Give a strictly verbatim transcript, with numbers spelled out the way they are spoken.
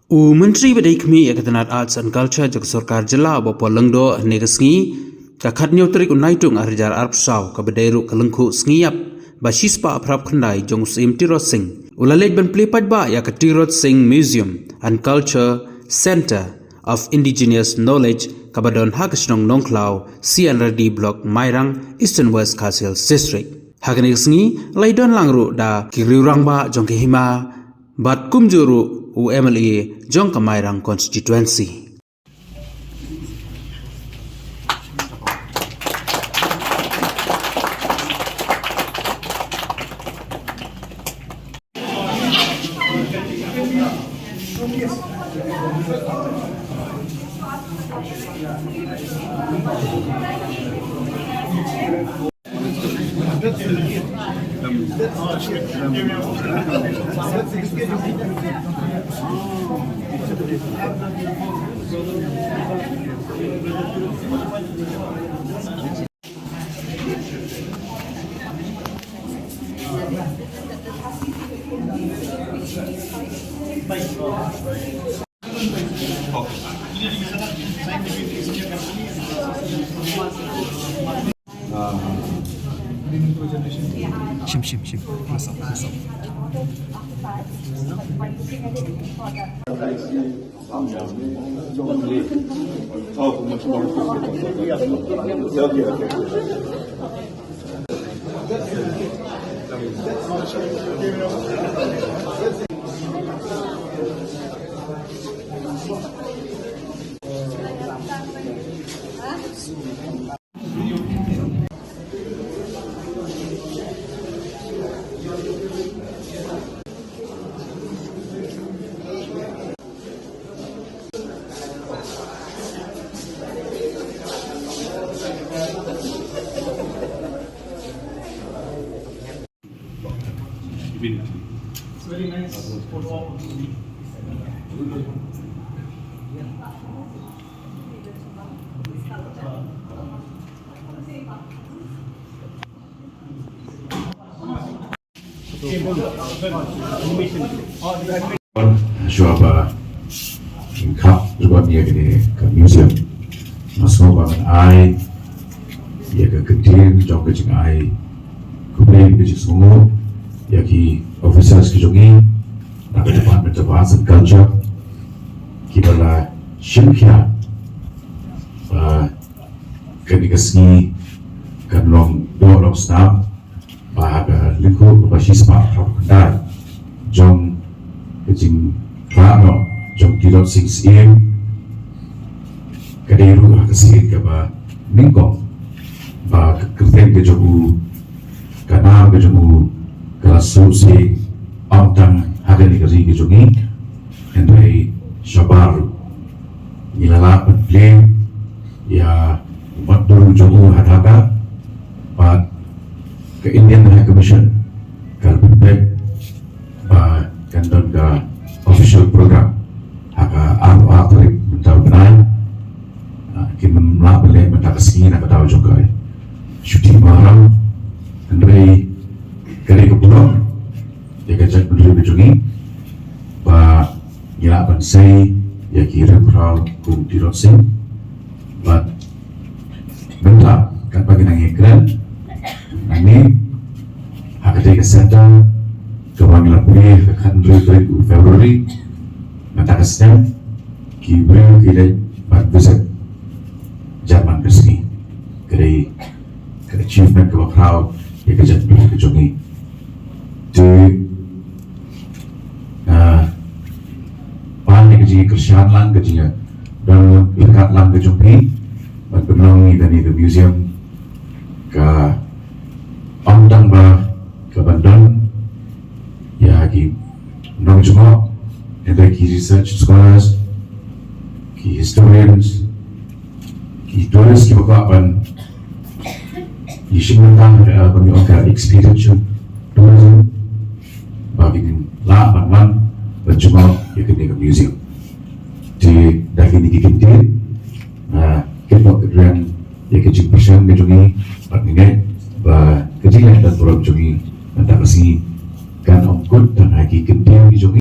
U Myntri ba dei khmih ïa ka tnat Arts and Culture jong ka sorkar jylla, u Bah Paul Lyngdoh, hynne ka sngi, ka khathynñiew tarik u Naitung arhajar arphew saw, kaba dei ruh ka lyngkhuh sngi ïap ba shispah phra phew khyndai jong u Syiem Tirot Sing, u la leit ban plie paidbah ïa ka Tirot Sing Museum and Culture Centre of Indigenous Knowledge, kaba don ha ka shnong Nongkhlaw, C N R D Block, Mairang, Eastern West Khasi Hills District. Ha kane ka sngi la ïadon lang ruh da ki riew rangbah jong ka hima bad kumjuh ruh u M L A jong ka Mairang constituency. Shim, shim, shim. Close up, close up. It's very nice photo opportunity. Shuwa ba ngin khap jubab ïa kane ka museum, nga sngew ba ngan ai ïa ka kyntien jong ka jingai khublei ka jingsngewnguh ïa ki officers ki jong ngi na ka Department of Arts and Culture kiba la shim khia ba kane ka sngi kan long doh long snam, ba ha ka lyngkhuh kaba shispah phra phew khyndai jong ka jingkhlad noh jong u Tirot Sing Syiem, ka dei ruh ha ka sien kaba nyngkong ba ka kyrteng ka jong u, ka nam ka jong u, ka la sngewsih ym tang ha kane ka ri ka jong ngi, hynrei shabar ruh. Ngi la lah ban plie ïa u mat dur jong u ha Dhaka, bad ka Indian High Commission ka la pynbeit ba kan don ka official program ha ka arphew ar tarik mynta u bnai. Ah, kim lah ban leh mynta ka sngi na ka daw jong ka shuti Muharram, hynrei ka dei ka burom ïa ka jaitbynriew ka jong ngi ba ngi lah ban sei ïa ki riewphraw kum u Tirot Sing. Bad mynta katba ngi nang ïakren nangne ha katei ka centre kaba ngi la plie ha ka khathynriew tarik u February, mynta ka snem ki briew ki leit ban visit jan man ka sngi. Ka dei ka achievement kaba khraw ïa ka jaitbynriew ka jong ngi. Te, ah, ban ïa ka jingïakyrshan lang, ka jingïadon ryngkat lang ka jong phi ban pynlong ïa kane ka museum, ka ym tang ba ka ban don ïa ki nongjngoh, hynrei ki research scholars, ki historians, ki tourist kiba kwah ban ïashim bynta ha ka, ban ïoh ka experiential tourism, ba kin lah ban wan ban jngoh ïa kane ka museum. Te da kine ki kyntien, ah, kynnoh kynriang ïa ka jingpyrshang ka jong ngi, bad ngi ngeit ba ka jingleh don burom jong ngi mynta ka sngi kan ym kut tang ha ki kyntien ki jong ngi.